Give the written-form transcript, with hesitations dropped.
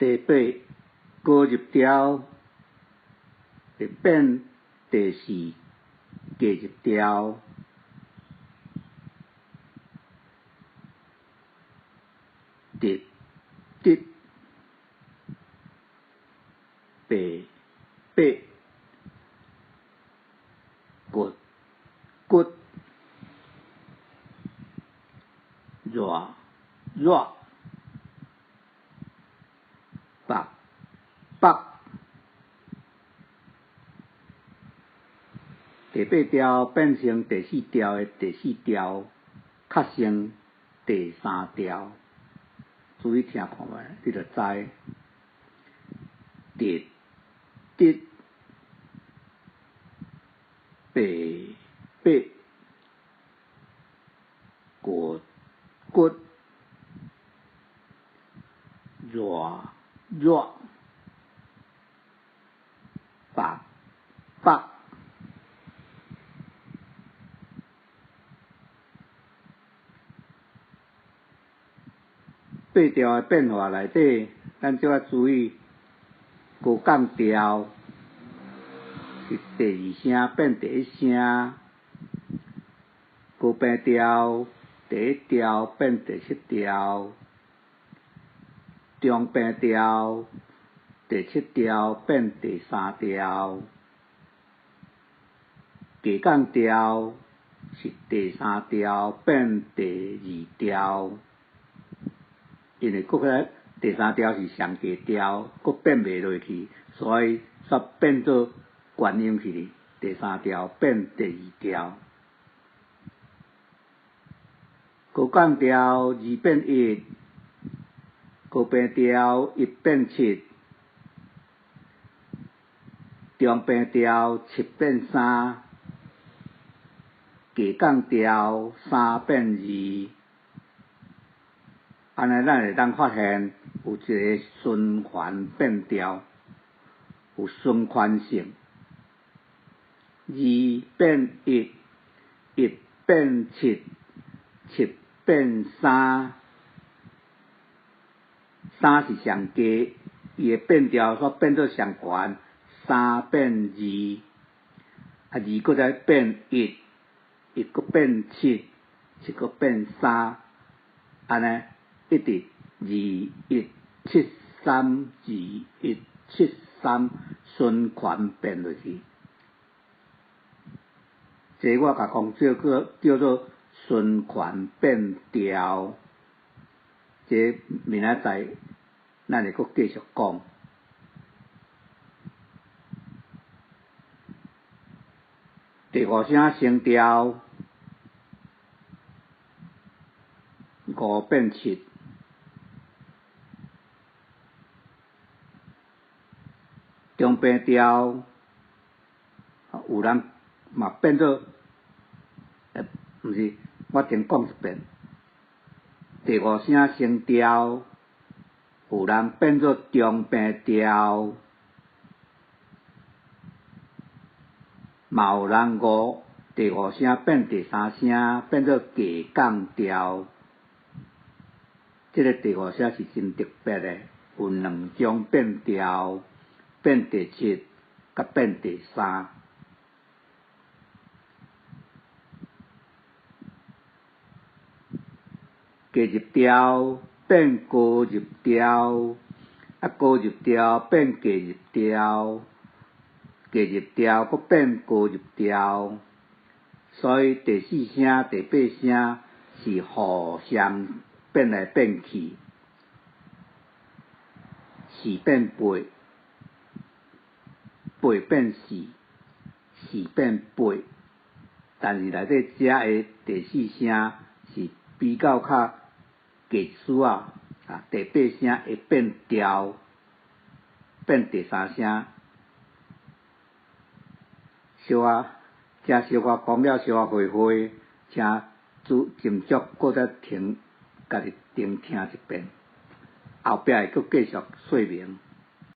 第八高入調會變第四低入調，直直白白骨骨熱熱北北。第八調變成第四調的第四調，較成第三調。注意聽看覓，你就知。直直白白骨骨熱熱北北。八調的變化內底，咱就愛注意高降調是第二聲變第一聲，高平調第一調變第七調，中平調第七調變第三調，低降調是第三調變第二調。因為閣較第三調是上低調，閣變袂落去，所以煞變做懸音去。第三調變第二調，高降調二變一，高平調一變七，中平調七變三，低降調三變二。按呢，咱會當發現有一个循環變調，有循環性。二變一，一變七，七變三，三是上低，伊的變調煞變做上懸，三變二，啊二閣再變一，一閣變七，七閣變三，按呢。一直二一七三二一七三循環變落去，這我共講叫做叫做循環變調。這明仔載咱會閣繼續講。第五聲升調，五變七。中平調有人嘛變做，毋是，我先講一遍。第五聲升調，有人變做中平調，嘛有人五第五聲變第三聲，變做低降調。這个第五聲是真特別的，有兩種變調。變第七，佮變第三，低入調變高入調，啊高入調變低入調，低入調閣變高入調，所以第四聲、第八聲是互相變來變去，四變八。八變四，四變八，但是內底遮的第四聲是比較較低數啊，啊第八聲會變調，變第三聲。小可遮小可講了小可花花，請注斟酌閣再停，家己重聽一遍，後壁會閣繼續說明。